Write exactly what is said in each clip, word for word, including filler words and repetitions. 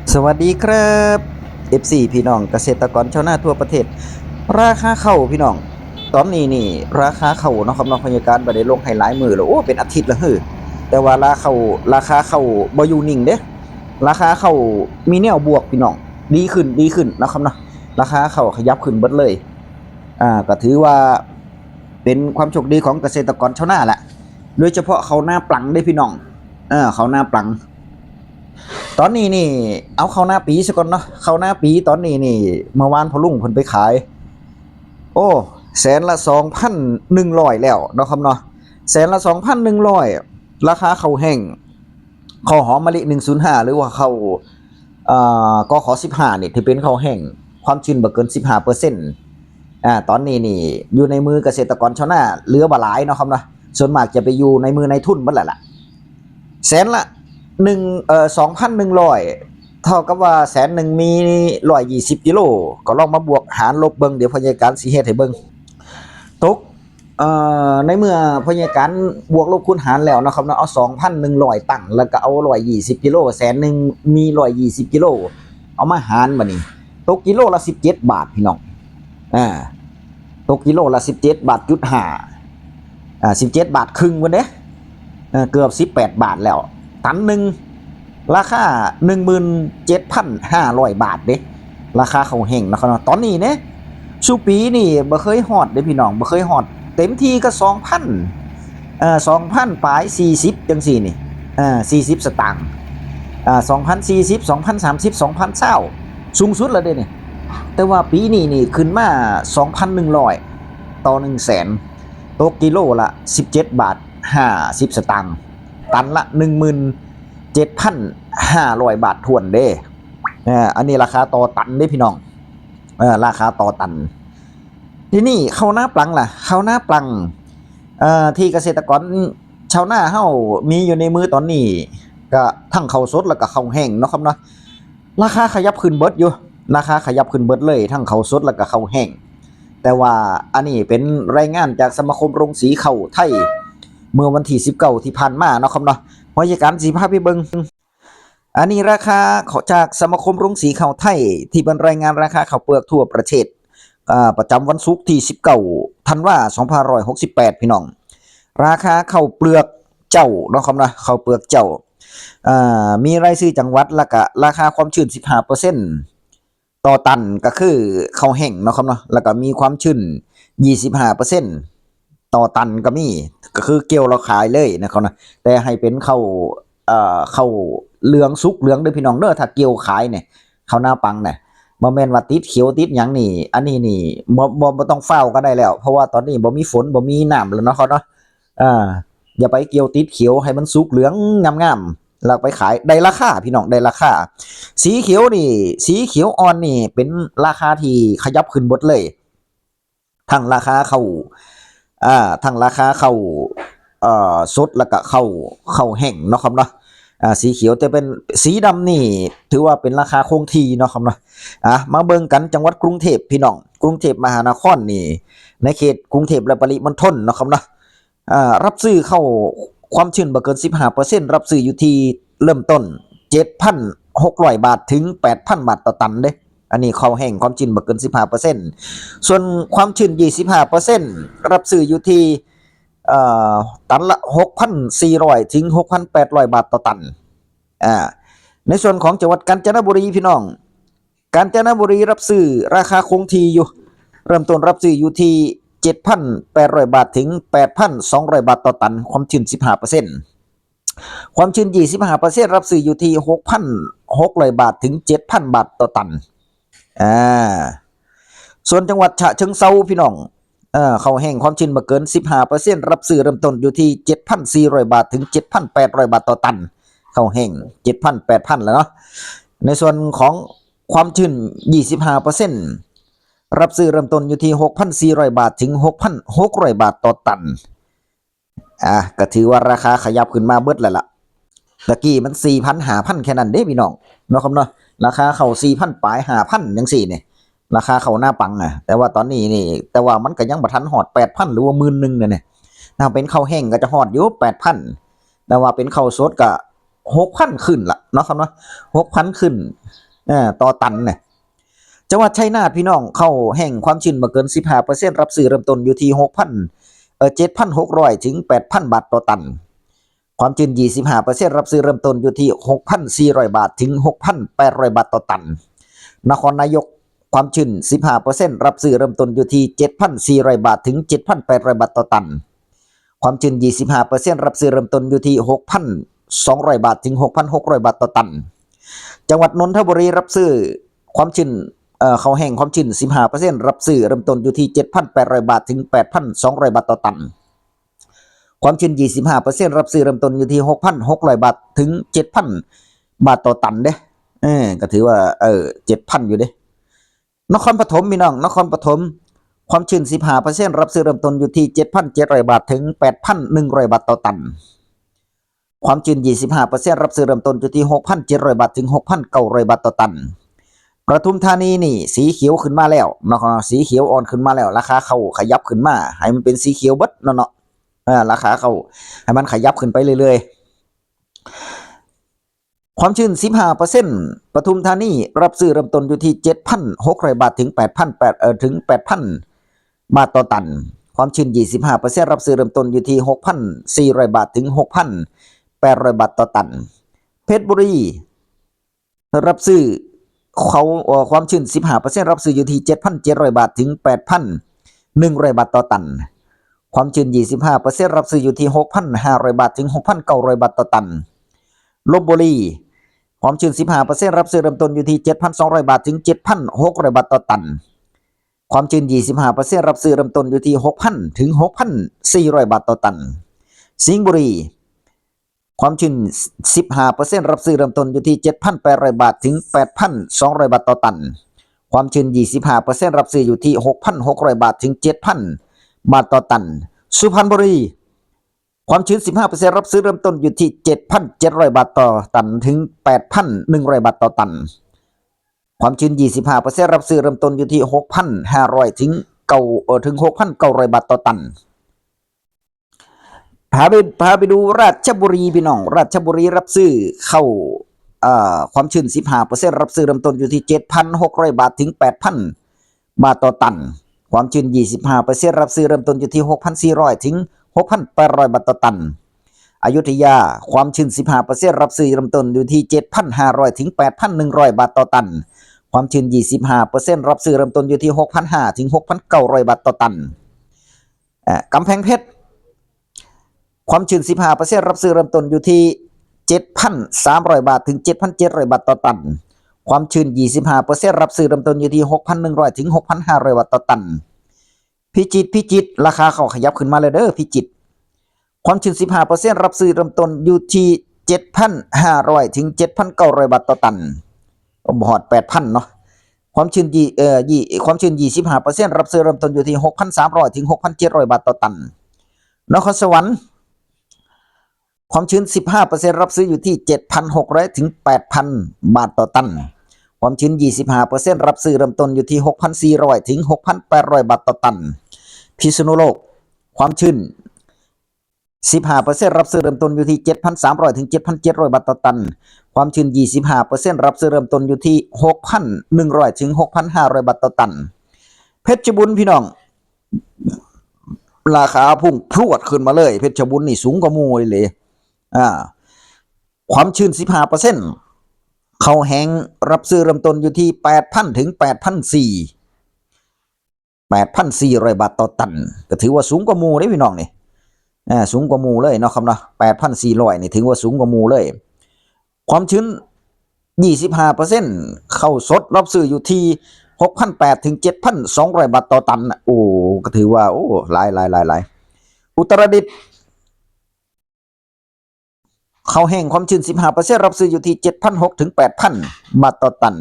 สวัสดีครับ เอฟซี พี่น้องเกษตรกรชาวนาทั่วประเทศ ราคาข้าวพี่น้อง ตอนนี้นี่ราคาข้าวเนาะครับเนาะ พยากรณ์บ่ได้ลงให้หลายมื้อแล้ว โอ้ เป็นอาทิตย์แล้วเฮ้อ แต่ว่าราคาข้าว ราคาข้าวบ่อยู่นิ่งเด้ ราคาข้าวมีแนวบวกพี่น้อง ดีขึ้น ดีขึ้นเนาะครับเนาะ ราคาข้าวขยับขึ้นเบิดเลย อ่า ก็ถือว่าเป็นความโชคดีของเกษตรกรชาวนาแหละ โดยเฉพาะข้าวนาปลังเด้พี่น้อง เออ ข้าวนาปลัง ตอนนี้นี่ เอาข้าวนาปี๋ซะก่อนเนาะ ข้าวนาปี๋ตอนนี้นี่ เมื่อวานพ่อลุงเพิ่นไปขาย โอ้ แสนละสองพันหนึ่งร้อยแล้วเนาะครับเนาะ แสนละสองพันหนึ่งร้อย ราคาข้าวแห้ง ข้าวหอมมะลิหนึ่งศูนย์ห้า หรือว่าข้าว เอ่อ กข สิบห้า นี่ ที่เป็นข้าวแห้ง ความชื้นบ่เกิน สิบห้าเปอร์เซ็นต์ อ่า ตอนนี้นี่ อยู่ในมือเกษตรกรชาวนา เหลือบ่หลายเนาะครับเนาะ ส่วนมากจะไปอยู่ในมือนายทุนเบิดแล้วล่ะ แสนละหนึ่ง เอ่อ สองพันหนึ่งร้อย เท่ากับว่าแสนหนึ่งมีร้อยยี่สิบกิโล ก็ลองมาบวกหารลบเบิ่ง เดี๋ยวพยากรณ์สิเฮ็ดให้เบิ่ง ตก เอ่อ ในเมื่อพยากรณ์บวกลบคูณหารแล้วเนาะครับเนาะ เอาสองพันหนึ่งร้อยตั้ง แล้วก็เอาร้อยยี่สิบกิโล แสนหนึ่งมีร้อยยี่สิบกิโล เอามาหารบัดนี้ ตกกิโลละสิบเจ็ดบาทพี่น้อง อ่า ตกกิโลละสิบเจ็ดบาทจุดห้า อ่า สิบเจ็ดบาทครึ่งพุ้นเด้ เออ เกือบสิบแปดบาทแล้ว ตันหนึ่ง ราคา หนึ่งหมื่นเจ็ดพันห้าร้อยบาทเด้ ราคาข้าวแห้งเนาะครับเนาะ ตอนนี้เนี่ย ซุปี๋นี่บ่เคยฮอดเด้พี่น้อง บ่เคยฮอด เต็มที่ก็ สองพัน เอ่อ สองพันปลาย สี่สิบ จังซี่นี่ เอ่อ สี่สิบสตางค์ อ่า สองพันสี่สิบ สองพันสามสิบ สองพันซาว สูงสุดแล้วเด้นี่ แต่ว่าปีนี้นี่ขึ้นมา สองพันหนึ่งร้อย ต่อ หนึ่งแสน ตกกิโลละ สิบเจ็ดบาทห้าสิบสตางค์ ตันละ หนึ่งหมื่นเจ็ดพันห้าร้อยบาทถ้วนเด้ เอ่อ อันนี้ราคาต่อตันเด้พี่น้อง เอ่อ ราคาต่อตัน ทีนี้ข้าวนาปลังล่ะ ข้าวนาปลัง เอ่อ ที่เกษตรกรชาวนาเฮามีอยู่ในมือตอนนี้ ก็ทั้งข้าวสดแล้วก็ข้าวแห้งเนาะครับเนาะ ราคาขยับขึ้นเบิดอยู่ ราคาขยับขึ้นเบิดเลย ทั้งข้าวสดแล้วก็ข้าวแห้ง แต่ว่าอันนี้เป็นรายงานจากสมาคมโรงสีข้าวไทย เมื่อวันที่สิบเก้าที่ผ่านมาเนาะครับเนาะ พยากรณ์สิพาไปเบิ่ง อันนี้ราคาจากสมาคมโรงสีข้าวไทย ที่เป็นรายงานราคาข้าวเปลือกทั่วประเทศ อ่า ประจำวันศุกร์ที่สิบเก้าธันวา สองพันห้าร้อยหกสิบแปด พี่น้อง ราคาข้าวเปลือกเจ้าเนาะครับเนาะ ข้าวเปลือกเจ้า อ่า มีรายชื่อจังหวัด แล้วก็ราคาความชื้น สิบห้าเปอร์เซ็นต์ ต่อตัน ก็คือข้าวแห้งเนาะครับเนาะ แล้วก็มีความชื้น ยี่สิบห้าเปอร์เซ็นต์ ต่อตันก็มี ก็คือเกี่ยวแล้วขายเลยนะครับเนาะ แต่ให้เป็นข้าว เอ่อ ข้าวเหลืองสุกเหลืองเด้อพี่น้องเด้อ ถ้าเกี่ยวขายเนี่ย ข้าวนาปลังเนี่ย บ่แม่นว่าติดเขียวติดหยังนี่ อันนี้นี่ บ่ บ่ บ่ต้องฟ้าวก็ได้แล้ว เพราะว่าตอนนี้บ่มีฝน บ่มีน้ำแล้วเนาะครับเนาะ อ่า อย่าไปเกี่ยวติดเขียว ให้มันสุกเหลืองงามๆ แล้วไปขาย ได้ราคาพี่น้อง ได้ราคา สีเขียวนี่ สีเขียวอ่อนนี่เป็นราคาที่ขยับขึ้นเบิดเลย ทั้งราคาข้าว อ่า ทั้งราคาข้าว เอ่อ สด แล้วก็ข้าว ข้าวแห้งเนาะครับเนาะ อ่า สีเขียว แต่เป็นสีดำนี่ ถือว่าเป็นราคาคงที่เนาะครับเนาะ อ่ะ มาเบิ่งกันจังหวัดกรุงเทพฯ พี่น้อง กรุงเทพฯมหานครนี่ ในเขตกรุงเทพฯและปริมณฑลเนาะครับเนาะ อ่า รับซื้อข้าว ความชื้นบ่เกิน สิบห้าเปอร์เซ็นต์ รับซื้ออยู่ที่เริ่มต้น เจ็ดพันหกร้อยบาทถึง แปดพันบาทต่อตันเด้ อันนี้ข้าวแห้งความชื้นบ่เกิน สิบห้าเปอร์เซ็นต์ ส่วนความชื้น ยี่สิบห้าเปอร์เซ็นต์ รับซื้ออยู่ที่ เอ่อ ตันละ หกพันสี่ร้อยถึง หกพันแปดร้อยบาทต่อตัน อ่า ในส่วนของจังหวัดกาญจนบุรีพี่น้อง กาญจนบุรีรับซื้อราคาคงที่อยู่ เริ่มต้นรับซื้ออยู่ที่ เจ็ดพันแปดร้อยบาทถึง แปดพันสองร้อยบาทต่อตัน ความชื้น สิบห้าเปอร์เซ็นต์ ความชื้น ยี่สิบห้าเปอร์เซ็นต์ รับซื้ออยู่ที่ หกพันหกร้อยบาทถึง เจ็ดพันบาทต่อตัน อ่า ส่วนจังหวัดฉะเชิงเทราพี่น้อง เอ่อ ข้าวแห้งความชื้นบ่เกิน สิบห้าเปอร์เซ็นต์ รับซื้อเริ่มต้นอยู่ที่ เจ็ดพันสี่ร้อยบาทถึง เจ็ดพันแปดร้อยบาทต่อตัน ข้าวแห้ง เจ็ดพัน แปดพัน แล้วเนาะ ในส่วนของความชื้น ยี่สิบห้าเปอร์เซ็นต์ รับซื้อเริ่มต้นอยู่ที่ หกพันสี่ร้อยบาทถึง หกพันหกร้อยบาทต่อตัน อ่ะ ก็ถือว่าราคาขยับขึ้นมาเบิดแล้วล่ะ ตะกี้มัน สี่พัน ห้าพัน แค่นั้นเด้พี่น้อง เนาะครับเนาะ ราคาข้าว สี่พันปลาย ห้าพัน จังซี่นี่ ราคาข้าวนาปลังนะ แต่ว่าตอนนี้นี่ แต่ว่ามันก็ยังบ่ทันฮอด แปดพัน หรือว่า หมื่นหนึ่ง เนี่ย ถ้าเป็นข้าวแห้งก็จะฮอดอยู่ แปดพัน แต่ว่าเป็นข้าวสดก็ หกพันขึ้นละเนาะครับเนาะ หกพันขึ้น เอ่อ ต่อตันเนี่ย จังหวัดชัยนาทพี่น้อง ข้าวแห้งความชื้นบ่เกิน สิบห้าเปอร์เซ็นต์ รับซื้อเริ่มต้นอยู่ที่ หกพัน เอ่อ เจ็ดพันหกร้อย ถึง แปดพัน บาทต่อตัน ความชื้น ยี่สิบห้าเปอร์เซ็นต์ รับซื้อเริ่มต้นอยู่ที่ หกพันสี่ร้อย บาท ถึง หกพันแปดร้อย บาทต่อตัน นครนายก ความชื้น สิบห้าเปอร์เซ็นต์ รับซื้อเริ่มต้นอยู่ที่ เจ็ดพันสี่ร้อย บาท ถึง เจ็ดพันแปดร้อย บาทต่อตัน ความชื้น ยี่สิบห้าเปอร์เซ็นต์ รับซื้อเริ่มต้นอยู่ที่ หกพันสองร้อย บาท ถึง หกพันหกร้อย บาทต่อตัน จังหวัดนนทบุรี รับซื้อความชื้น เอ่อ ข้าวแห้งความชื้น สิบห้าเปอร์เซ็นต์ รับซื้อเริ่มต้นอยู่ที่ เจ็ดพันแปดร้อย บาท ถึง แปดพันสองร้อย บาทต่อตัน ความชื้น ยี่สิบห้าเปอร์เซ็นต์ รับซื้อเริ่มต้นอยู่ที่ หกพันหกร้อย บาท ถึง เจ็ดพัน บาทต่อตันเด้ เออ ก็ถือว่า เออ เจ็ดพัน อยู่เด้ นครปฐมพี่น้อง นครปฐม ความชื้น สิบห้าเปอร์เซ็นต์ รับซื้อเริ่มต้นอยู่ที่ เจ็ดพันเจ็ดร้อย บาท ถึง แปดพันหนึ่งร้อย บาทต่อตัน ความชื้น ยี่สิบห้าเปอร์เซ็นต์ รับซื้อเริ่มต้นอยู่ที่ หกพันเจ็ดร้อย บาท ถึง หกพันเก้าร้อย บาทต่อตัน ปทุมธานีนี่ สีเขียวขึ้นมาแล้วเนาะครับเนาะ สีเขียวอ่อนขึ้นมาแล้ว ราคาข้าวขยับขึ้นมา ให้มันเป็นสีเขียวเบิดเนาะเนาะ เออ ราคาข้าวให้มันขยับขึ้นไปเรื่อยๆ ความชื้น สิบห้าเปอร์เซ็นต์ ปทุมธานี รับซื้อเริ่มต้นอยู่ที่ เจ็ดพันหกร้อย บาท ถึง แปดพันแปด เอ่อ ถึง แปดพัน บาทต่อตัน ความชื้น ยี่สิบห้าเปอร์เซ็นต์ รับซื้อเริ่มต้นอยู่ที่ หกพันสี่ร้อย บาท ถึง หกพันแปดร้อย บาทต่อตัน เพชรบุรี รับซื้อเขา เอ่อ ความชื้น สิบห้าเปอร์เซ็นต์ รับซื้ออยู่ที่ เจ็ดพันเจ็ดร้อย บาท ถึง แปดพันหนึ่งร้อย บาทต่อตัน ความชื้น ยี่สิบห้าเปอร์เซ็นต์ รับซื้ออยู่ที่ หกพันห้าร้อย บาท ถึง หกพันเก้าร้อย บาทต่อตัน ลพบุรี ความชื้น สิบห้าเปอร์เซ็นต์ รับซื้อเริ่มต้นอยู่ที่ เจ็ดพันสองร้อย บาท ถึง เจ็ดพันหกร้อย บาทต่อตัน ความชื้น ยี่สิบห้าเปอร์เซ็นต์ รับซื้อเริ่มต้นอยู่ที่ หกพัน ถึง หกพันสี่ร้อย บาทต่อตัน สิงห์บุรี ความชื้น สิบห้าเปอร์เซ็นต์ รับซื้อเริ่มต้นอยู่ที่ เจ็ดพันแปดร้อย บาท ถึง แปดพันสองร้อย บาทต่อตัน ความชื้น ยี่สิบห้าเปอร์เซ็นต์ รับซื้ออยู่ที่ หกพันหกร้อย บาท ถึง เจ็ดพัน บาทต่อตัน สุพรรณบุรี ความชื้น สิบห้าเปอร์เซ็นต์ รับซื้อเริ่มต้นอยู่ที่ เจ็ดพันเจ็ดร้อย บาทต่อตัน ถึง แปดพันหนึ่งร้อย บาทต่อตัน ความชื้น ยี่สิบห้าเปอร์เซ็นต์ รับซื้อเริ่มต้นอยู่ที่ หกพันห้าร้อย ถึง เก้า เอ่อ ถึง หกพันเก้าร้อย บาทต่อตัน พาไป พาไปดูราชบุรีพี่น้อง ราชบุรีรับซื้อข้าว เอ่อ ความชื้น สิบห้าเปอร์เซ็นต์ รับซื้อเริ่มต้นอยู่ที่ เจ็ดพันหกร้อย บาท ถึง แปดพัน บาทต่อตัน ความชื้น ยี่สิบห้าเปอร์เซ็นต์ รับซื้อเริ่มต้นอยู่ที่ หกพันสี่ร้อย ถึง หกพันแปดร้อย บาทต่อตัน อยุธยา ความชื้น สิบห้าเปอร์เซ็นต์ รับซื้อเริ่มต้นอยู่ที่ เจ็ดพันห้าร้อย ถึง แปดพันหนึ่งร้อย บาทต่อตัน ความชื้น ยี่สิบห้าเปอร์เซ็นต์ รับซื้อเริ่มต้นอยู่ที่ หกพันห้า ถึง หกพันเก้าร้อย บาทต่อตัน อ่ากำแพงเพชร ความชื้น สิบห้าเปอร์เซ็นต์ รับซื้อเริ่มต้นอยู่ที่ เจ็ดพันสามร้อย บาท ถึง เจ็ดพันเจ็ดร้อย บาทต่อตัน ความชื้น ยี่สิบห้าเปอร์เซ็นต์ รับซื้อเริ่มต้นอยู่ที่ หกพันหนึ่งร้อย ถึง หกพันห้าร้อย บาทต่อตัน พิจิตร พิจิตร ราคาข้าวขยับขึ้นมาแล้วเด้อ พิจิตร ความชื้น สิบห้าเปอร์เซ็นต์ รับซื้อเริ่มต้นอยู่ที่ เจ็ดพันห้าร้อย ถึง เจ็ดพันเก้าร้อย บาทต่อตัน ก็บ่ฮอด แปดพัน เนาะ ความชื้นยี่ เอ่อ ยี่ ความชื้น ยี่สิบห้าเปอร์เซ็นต์ รับซื้อเริ่มต้นอยู่ที่ หกพันสามร้อย ถึง หกพันเจ็ดร้อย บาทต่อตัน นครสวรรค์ ความชื้น สิบห้าเปอร์เซ็นต์ รับซื้ออยู่ที่ เจ็ดพันหกร้อย ถึง แปดพัน บาทต่อตัน ความชื้น ยี่สิบห้าเปอร์เซ็นต์ รับซื้อเริ่มต้นอยู่ที่ หกพันสี่ร้อย ถึง หกพันแปดร้อย บาทต่อตัน พิษณุโลก ความชื้น สิบห้าเปอร์เซ็นต์ รับซื้อเริ่มต้นอยู่ที่ เจ็ดพันสามร้อย ถึง เจ็ดพันเจ็ดร้อย บาทต่อตัน ความชื้น ยี่สิบห้าเปอร์เซ็นต์ รับซื้อเริ่มต้นอยู่ที่ หกพันหนึ่งร้อย ถึง หกพันห้าร้อย บาทต่อตัน เพชรบูรณ์พี่น้อง ราคาพุ่งพรวดขึ้นมาเลย เพชรบูรณ์นี่สูงกว่าหมู่เลย อ่า ความชื้น สิบห้าเปอร์เซ็นต์ ข้าวแห้งรับซื้อเริ่มต้นอยู่ที่ แปดพัน ถึง แปดพันสี่ แปดพันสี่ร้อย บาทต่อตัน ก็ถือว่าสูงกว่าหมู่เด้พี่น้องนี่ อ่า สูงกว่าหมู่เลยเนาะครับเนาะ แปดพันสี่ร้อย นี่ถือว่าสูงกว่าหมู่เลย ความชื้น ยี่สิบห้าเปอร์เซ็นต์ ข้าวสดรับซื้ออยู่ที่ หกพันแปด ถึง เจ็ดพันสองร้อย บาทต่อตันนะ โอ้ ก็ถือว่า โอ้ หลาย หลาย หลาย หลาย อุตรดิตถ์ ข้าวแห้งความชื้น สิบห้าเปอร์เซ็นต์ รับซื้ออยู่ที่ เจ็ดพันหก ถึง แปดพัน บาทต่อตัน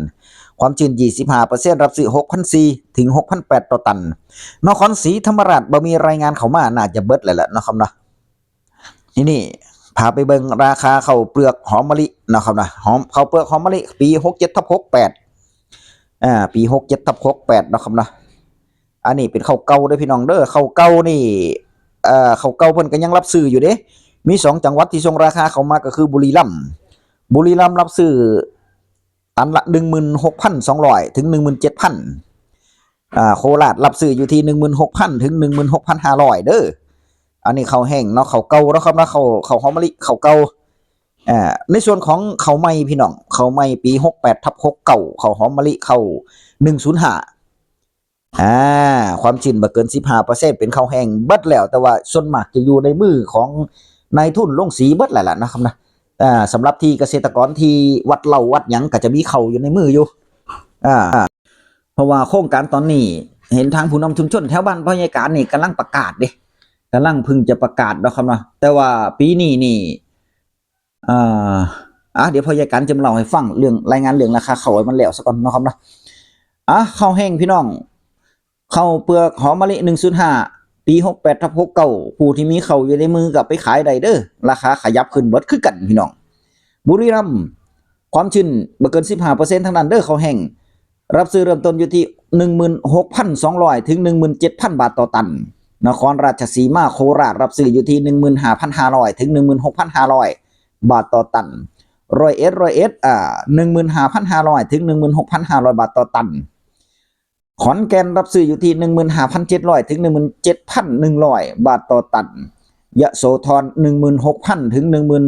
ความชื้น ยี่สิบห้าเปอร์เซ็นต์ รับซื้อ หกพันสี่ ถึง หกพันแปด ต่อตัน นครศรีธรรมราช บ่มีรายงานเข้ามา น่าจะเบิดแล้วล่ะเนาะครับเนาะ ทีนี้พาไปเบิ่งราคาข้าวเปลือกหอมมะลิเนาะครับนะ หอม ข้าวเปลือกหอมมะลิ ปี หกเจ็ดทับหกแปด อ่า ปี หกเจ็ดทับหกแปด เนาะครับนะ อันนี้เป็นข้าวเก่าเด้อพี่น้องเด้อ ข้าวเก่านี่ เอ่อ ข้าวเก่าเพิ่นก็ยังรับซื้ออยู่เด้ มีสองจังหวัดที่ส่งราคาเข้ามาก็คือบุรีรัมย์ บุรีรัมย์รับซื้อตันละหนึ่งหมื่นหกพันสองร้อยถึงหนึ่งหมื่นเจ็ดพัน อ่า โคราชรับซื้ออยู่ที่หนึ่งหมื่นหกพันถึงหนึ่งหมื่นหกพันห้าร้อยเด้อ อันนี้ข้าวแห้งเนาะ ข้าวเก่าเนาะครับเนาะ ข้าว ข้าวหอมมะลิ ข้าวเก่า อ่า ในส่วนของข้าวใหม่พี่น้อง ข้าวใหม่ปีหกแปดทับหกเก้า ข้าวหอมมะลิ ข้าวหนึ่งศูนย์ห้า อ่า ความชื้นบ่เกินสิบห้าเปอร์เซ็นต์ เป็นข้าวแห้งเบิดแล้ว แต่ว่าส่วนมากจะอยู่ในมือของนายทุนโรงสีเบิดแหละล่ะนะครับนะ อ่า สำหรับที่เกษตรกรที่วัดเหล้าวัดหยังก็จะมีข้าวอยู่ในมืออยู่ อ่า เพราะว่าโครงการตอนนี้เห็นทางผู้นำชุมชนแถวบ้านพ่อใหญ่การนี่กำลังประกาศเด้ กำลังเพิ่งจะประกาศเนาะครับเนาะ แต่ว่าปีนี้นี่ อ่า อ่ะ เดี๋ยวพ่อใหญ่การจะมาเล่าให้ฟังเรื่องรายงานเรื่องราคาข้าวให้มันแล้วซะก่อนเนาะครับเนาะ อ่ะ ข้าวแห้งพี่น้อง ข้าวเปลือกหอมมะลิหนึ่งศูนย์ห้า ปีหกแปดทับหกเก้า ผู้ที่มีข้าวอยู่ในมือก็ไปขายได้เด้อ ราคาขยับขึ้นเบิดคือกันพี่น้อง บุรีรัมย์ ความชื้นบ่เกินสิบห้าเปอร์เซ็นต์ทั้งนั้นเด้อ ข้าวแห้ง รับซื้อเริ่มต้นอยู่ที่หนึ่งหมื่นหกพันสองร้อยถึงหนึ่งหมื่นเจ็ดพันบาทต่อตัน นครราชสีมา โคราช รับซื้ออยู่ที่หนึ่งหมื่นห้าพันห้าร้อยถึงหนึ่งหมื่นหกพันห้าร้อยบาทต่อตัน ร้อยเอ็ด ร้อยเอ็ด อ่า หนึ่งหมื่นห้าพันห้าร้อยถึงหนึ่งหมื่นหกพันห้าร้อยบาทต่อตัน ขอนแก่นรับซื้ออยู่ที่หนึ่งหมื่นห้าพันเจ็ดร้อยถึงหนึ่งหมื่นเจ็ดพันหนึ่งร้อยบาทต่อตัน ยโสธร หนึ่งหมื่นหกพันถึงหนึ่งหมื่น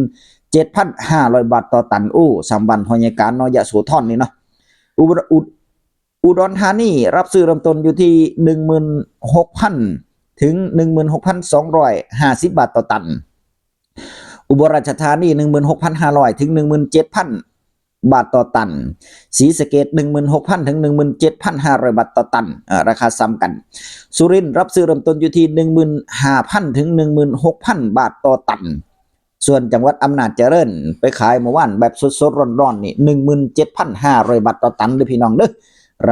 เจ็ดพันห้าร้อยบาทต่อตัน โอ้ สามบ้านพ่อใหญ่การเนาะ ยโสธรนี่เนาะ อุบล อุด อุดรธานี รับซื้อเริ่มต้นอยู่ที่หนึ่งหมื่นหกพันถึงหนึ่งหมื่นหกพันสองร้อยห้าสิบบาทต่อตัน อุบลราชธานี หนึ่งหมื่นหกพันห้าร้อยถึงหนึ่งหมื่นเจ็ดพันบาทต่อตัน ศรีสะเกษ หนึ่งหมื่นหกพันถึงหนึ่งหมื่นเจ็ดพันห้าร้อยบาทต่อตัน เอ่อ ราคาซ้ำกัน สุรินทร์ รับซื้อเริ่มต้นอยู่ที่หนึ่งหมื่นห้าพันถึงหนึ่งหมื่นหกพันบาทต่อตัน ส่วนจังหวัดอำนาจเจริญ ไปขายเมื่อวานแบบสดๆร้อนๆนี่ หนึ่งหมื่นเจ็ดพันห้าร้อยบาทต่อตันเด้อพี่น้องเด้อ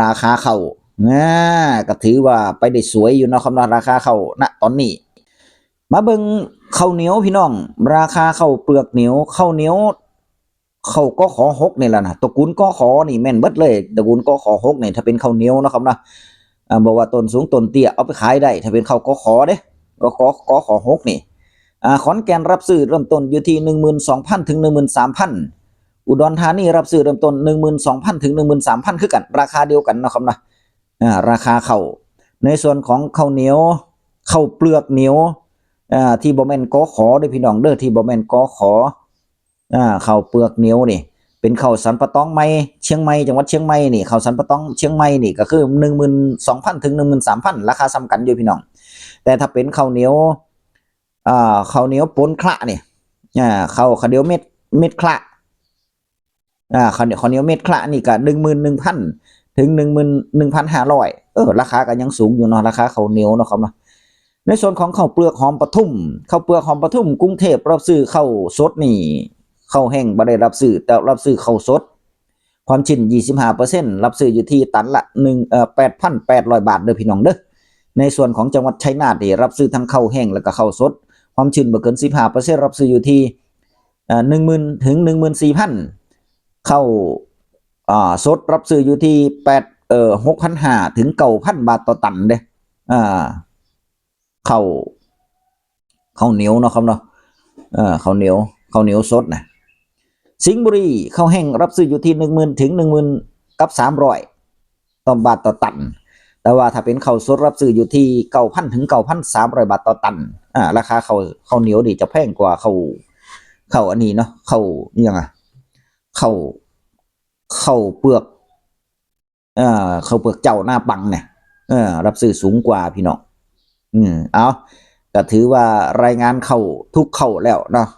ราคาข้าว อ่า ก็ถือว่าไปได้สวยอยู่เนาะครับเนาะ ราคาข้าว ณ ตอนนี้ มาเบิ่งข้าวเหนียวพี่น้อง ราคาข้าวเปลือกเหนียว ข้าวเหนียว ข้าว กข หกนี่แหละนะ ตระกูล กข นี่แม่นเบิดเลย ตระกูล กข หกนี่ ถ้าเป็นข้าวเหนียวเนาะครับเนาะ อ่า บอกว่าต้นสูงต้นเตี้ยเอาไปขายได้ ถ้าเป็นข้าว กข เด้ กข กข หกนี่ อ่า ขอนแก่นรับซื้อเริ่มต้นอยู่ที่หนึ่งหมื่นสองพันถึงหนึ่งหมื่นสามพัน อุดรธานีรับซื้อเริ่มต้นหนึ่งหมื่นสองพันถึงหนึ่งหมื่นสามพันคือกัน ราคาเดียวกันเนาะครับเนาะ อ่า ราคาข้าว ในส่วนของข้าวเหนียว ข้าวเปลือกเหนียว อ่า ที่บ่แม่น กข เด้อพี่น้องเด้อ ที่บ่แม่น กข อ่า ข้าวเปลือกเหนียวนี่ เป็นข้าวสันป่าตองใหม่ เชียงใหม่ จังหวัดเชียงใหม่นี่ ข้าวสันป่าตองเชียงใหม่นี่ก็คือหนึ่งหมื่นสองพันถึงหนึ่งหมื่นสามพัน ราคาซ้ำกันอยู่พี่น้อง แต่ถ้าเป็นข้าวเหนียว อ่า ข้าวเหนียวปนคละนี่ อ่า ข้าว ข้าวเหนียวเม็ด เม็ดคละ อ่า ข้าวเหนียว ข้าวเหนียวเม็ดคละนี่ก็หนึ่งหมื่นหนึ่งพันถึงหนึ่งหมื่นหนึ่งพันห้าร้อย เออ ราคาก็ยังสูงอยู่เนาะ ราคาข้าวเหนียวเนาะครับเนาะ ในส่วนของข้าวเปลือกหอมปทุม ข้าวเปลือกหอมปทุม กรุงเทพรับซื้อข้าวสดนี่ ข้าวแห้งบ่ได้รับซื้อ แต่รับซื้อข้าวสด ความชื้นยี่สิบห้าเปอร์เซ็นต์ รับซื้ออยู่ที่ตันละหนึ่ง เอ่อ แปดพันแปดร้อยบาทเด้อพี่น้องเด้อ ในส่วนของจังหวัดชัยนาทนี่ รับซื้อทั้งข้าวแห้งแล้วก็ข้าวสด ความชื้นบ่เกินสิบห้าเปอร์เซ็นต์ รับซื้ออยู่ที่ เอ่อ หนึ่งหมื่นถึงหนึ่งหมื่นสี่พัน ข้าว อ่า สดรับซื้ออยู่ที่แปด เอ่อ หกพันห้าถึงเก้าพันบาทต่อตันเด้ อ่า ข้าว ข้าวเหนียวเนาะครับเนาะ เอ่อ ข้าวเหนียว ข้าวเหนียวสดนะ สิงห์บุรี ข้าวแห้งรับซื้ออยู่ที่หนึ่งหมื่นถึงหนึ่งหมื่นกับสามร้อยต่อบาทต่อตัน แต่ว่าถ้าเป็นข้าวสดรับซื้ออยู่ที่เก้าพันถึงเก้าพันสามร้อยบาทต่อตัน อ่า ราคาข้าว ข้าวเหนียวนี่จะแพงกว่าข้าว ข้าวอันนี้เนาะ ข้าวอิหยังอะ ข้าว ข้าวเปลือก เอ่อ ข้าวเปลือกเจ้านาปังเนี่ย เออ รับซื้อสูงกว่าพี่น้อง อืม เอา ก็ถือว่ารายงานเข้าทุกเข้าแล้วเนาะ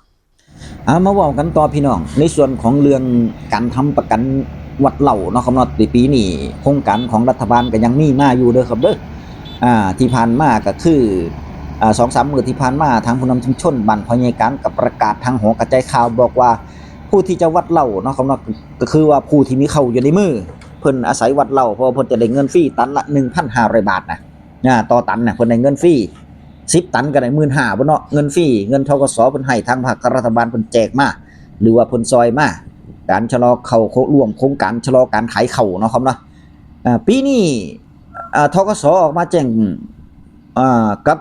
เอามาเว้ากันต่อพี่น้อง ในส่วนของเรื่องการทำประกันวัดเหล้าเนาะครับเนาะ ในปีนี้โครงการของรัฐบาลก็ยังมีมาอยู่เด้อครับเด้อ อ่า ที่ผ่านมาก็คือ อ่า สองสามมื้อที่ผ่านมา ทางผู้นำชุมชนบ้านพ่อใหญ่การก็ประกาศทางหอกระจายข่าวบอกว่า ผู้ที่จะวัดเหล้าเนาะครับเนาะ ก็คือว่าผู้ที่มีข้าวอยู่ในมือ เพิ่นอาศัยวัดเหล้า เพราะว่าเพิ่นจะได้เงินฟรีตันละหนึ่งพันห้าร้อยบาทนะ อ่า ต่อตันนะ เพิ่นได้เงินฟรี สิบตันก็ได้หมื่นห้าบ่เนาะ เงินฟรี เงิน ธ.ก.ส. เพิ่นให้ ทางภาครัฐบาลเพิ่นแจกมา หรือว่าเพิ่นซอยมา การชะลอข้าวโค- ร่วมโครงการชะลอการขายข้าวเนาะครับเนาะ อ่า ปีนี้ อ่า ธ.ก.ส. ออกมาแจ้ง อ่า กับ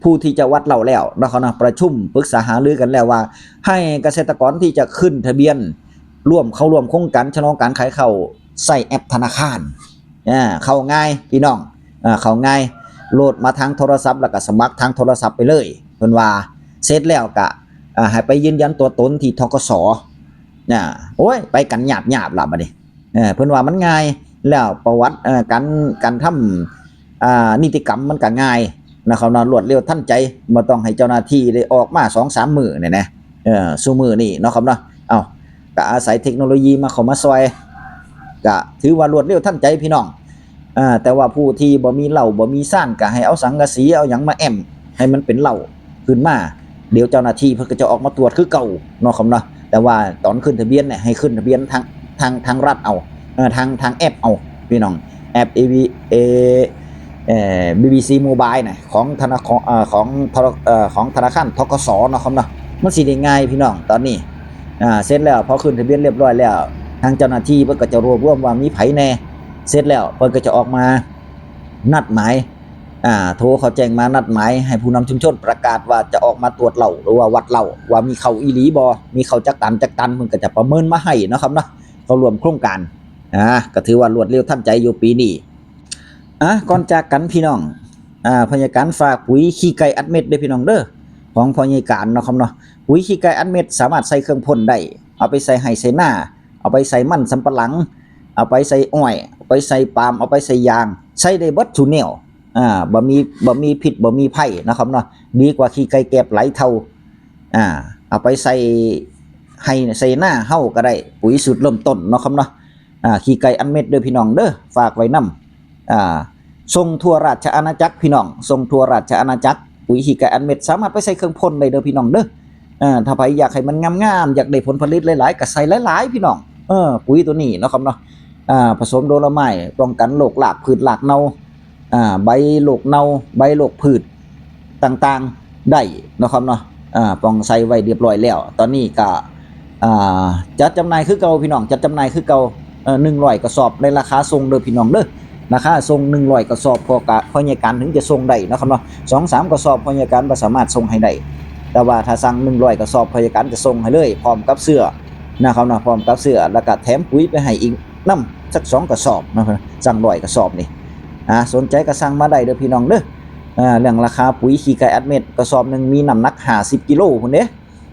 ผู้ที่จะวัดเหล้าแล้วเนาะครับเนาะ ประชุมปรึกษาหารือกันแล้วว่า ให้เกษตรกรที่จะขึ้นทะเบียน ร่วมเข้าร่วมโครงการชะลอการขายข้าว ใช้แอปธนาคาร อ่า เข้าง่ายพี่น้อง อ่า เข้าง่าย โหลดมาทางโทรศัพท์ แล้วก็สมัครทางโทรศัพท์ไปเลย เพิ่นว่า เสร็จแล้วก็ อ่า ให้ไปยืนยันตัวตนที่ ธ.ก.ส. อ่า โอ้ย ไปกันหยาบๆ ล่ะบัดนี้ เออ เพิ่นว่ามันง่าย แล้วประวัติ เอ่อ การ การทำ อ่า นิติกรรมมันก็ง่ายนะครับเนาะ รวดเร็วทันใจ บ่ต้องให้เจ้าหน้าที่ได้ออกมาสองสามมื้อเนี่ยนะ เออ ซุมื้อนี้เนาะครับเนาะ เอ้า ก็อาศัยเทคโนโลยีมาเข้ามาซ่อย ก็ถือว่ารวดเร็วทันใจพี่น้อง อ่า แต่ว่าผู้ที่บ่มีเหล้าบ่มีซานก็ให้เอาสังกะสีเอาหยังมาแอ้มให้มันเป็นเหล้าขึ้นมา เดี๋ยวเจ้าหน้าที่เพิ่นก็จะออกมาตรวจคือเก่าเนาะครับเนาะ แต่ว่าตอนขึ้นทะเบียนเนี่ยให้ขึ้นทะเบียนทาง ทาง ทางรัฐเอา เอ่อ ทาง ทางแอปเอาพี่น้อง แอป เอ วี เอ เอ่อ บี บี ซี Mobile น่ะ ของธนาคาร เอ่อ ของธนา- เอ่อ ของธนาคาร ธ.ก.ส. เนาะครับเนาะ มันสิได้ง่ายพี่น้องตอนนี้ อ่า เสร็จแล้วพอขึ้นทะเบียนเรียบร้อยแล้ว ทางเจ้าหน้าที่เพิ่นก็จะรวบรวมว่ามีไผแหน่ เสร็จแล้วเพิ่นก็จะออกมานัดหมาย อ่า โทรเขาแจ้งมานัดหมายให้ผู้นำชุมชนประกาศว่าจะออกมาตรวจเหล้าหรือว่าวัดเหล้า ว่ามีเข้าอีหลีบ่ มีเข้าจักตันจักตัน เพิ่นก็จะประเมินมาให้เนาะครับเนาะ เข้าร่วมโครงการ อ่า ก็ถือว่ารวดเร็วทันใจอยู่ปีนี้ อ่ะ ก่อนจากกันพี่น้อง อ่า พ่อใหญ่การฝากปุ๋ยขี้ไก่อัดเม็ดเด้อพี่น้องเด้อ ของพ่อใหญ่การเนาะครับเนาะ ปุ๋ยขี้ไก่อัดเม็ดสามารถใส่เครื่องพ่นได้ เอาไปใส่ไฮ่ใส่นา เอาไปใส่มันสำปะหลัง เอาไปใส่อ้อย เอาไปใส่ปาล์ม เอาไปใส่ยาง ใส่ได้เบิดซุแนว อ่า บ่มี บ่มีพิษ บ่มีภัยนะครับเนาะ ดีกว่าขี้ไก่แกบหลายเท่า อ่า เอาไปใส่ไฮ่ใส่นาเฮาก็ได้ ปุ๋ยสูตรเริ่มต้นเนาะครับเนาะ อ่า ขี้ไก่อัดเม็ดเด้อพี่น้องเด้อ ฝากไว้นำ อ่า ส่งทั่วราชอาณาจักรพี่น้อง ส่งทั่วราชอาณาจักร ปุ๋ยขี้ไก่อัดเม็ดสามารถไปใส่เครื่องพ่นได้เด้อพี่น้องเด้อ อ่า ถ้าใครอยากให้มันงามๆ อยากได้ผลผลิตหลายๆ ก็ใส่หลายๆ พี่น้อง เออ ปุ๋ยตัวนี้เนาะครับเนาะ อ่า ผสมโดโลไมต์ ป้องกันโรครากพืชรากเน่า อ่า ใบโรคเน่า ใบโรคพืชต่างๆ ได้เนาะครับเนาะ อ่า ป้องใส่ไว้เรียบร้อยแล้ว ตอนนี้ก็ อ่า จัดจำหน่ายคือเก่าพี่น้อง จัดจำหน่ายคือเก่า เอ่อ หนึ่งร้อยกระสอบในราคาส่งเด้อพี่น้องเด้อ ราคาส่งหนึ่งร้อยกระสอบ พอกะ พ่อใหญ่การถึงจะส่งได้เนาะครับเนาะ สองสามกระสอบพ่อใหญ่การบ่สามารถส่งให้ได้ แต่ว่าถ้าสั่งหนึ่งร้อยกระสอบพ่อใหญ่การจะส่งให้เลย พร้อมกับเสื้อนะครับเนาะ พร้อมกับเสื้อ แล้วก็แถมปุ๋ยไปให้อีกนำสักสองกระสอบนะครับ สั่งร้อยกระสอบนี่ อ่า สนใจก็สั่งมาได้เด้อพี่น้องเด้อ อ่า เรื่องราคาปุ๋ยขี้ไก่อัดเม็ด กระสอบหนึ่งมีน้ำหนักห้าสิบกิโลพุ้นเด้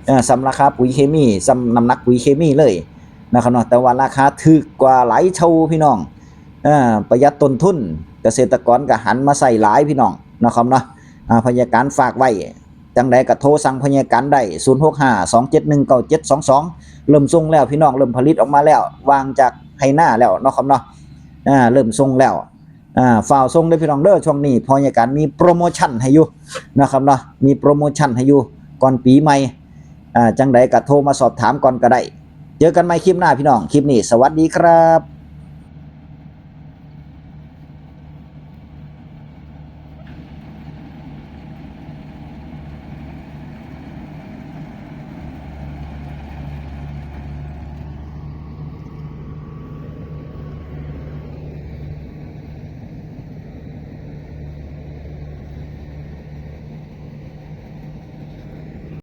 เอ่อ ส่ำราคาปุ๋ยเคมี ส่ำน้ำหนักปุ๋ยเคมีเลยนะครับเนาะ แต่ว่าราคาถูกกว่าหลายเท่าพี่น้อง เอ่อ ประหยัดต้นทุน เกษตรกรก็หันมาใส่หลายพี่น้องนะครับเนาะ อ่า พ่อใหญ่การฝากไว้ จังใดก็โทรสั่งพ่อใหญ่การได้ ศูนย์หกห้า สองเจ็ดหนึ่ง เก้าเจ็ดสองสอง เริ่มส่งแล้วพี่น้อง เริ่มผลิตออกมาแล้ว วางจากไฮ่นาแล้วเนาะครับเนาะ อ่า เริ่มส่งแล้ว อ่า ฟ้าวส่งเด้อพี่น้องเด้อ ช่วงนี้พ่อใหญ่การมีโปรโมชั่นให้อยู่นะครับเนาะ มีโปรโมชั่นให้อยู่ก่อนปีใหม่ อ่า จังใดก็โทรมาสอบถามก่อนก็ได้ เจอกันใหม่คลิปหน้าพี่น้อง คลิปนี้สวัสดีครับ